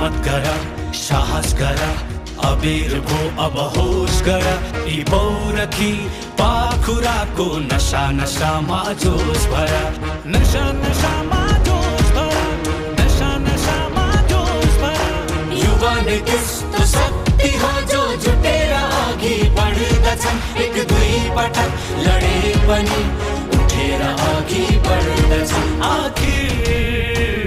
हिम्मत करा, साहस करा, अबेर भो अब होस करा। यी पौरखी पाखुराको नशा नशामा जोस भरा, नशा नशामा जोस भरा, नशा नशामा जोस भरा। युवा ने त्यस्तो शक्ति हो जो जुटेर अघि बढ्दछन्। एक दुई पटक लडे पनि उठेर अघि बढ्दछन्। आखिर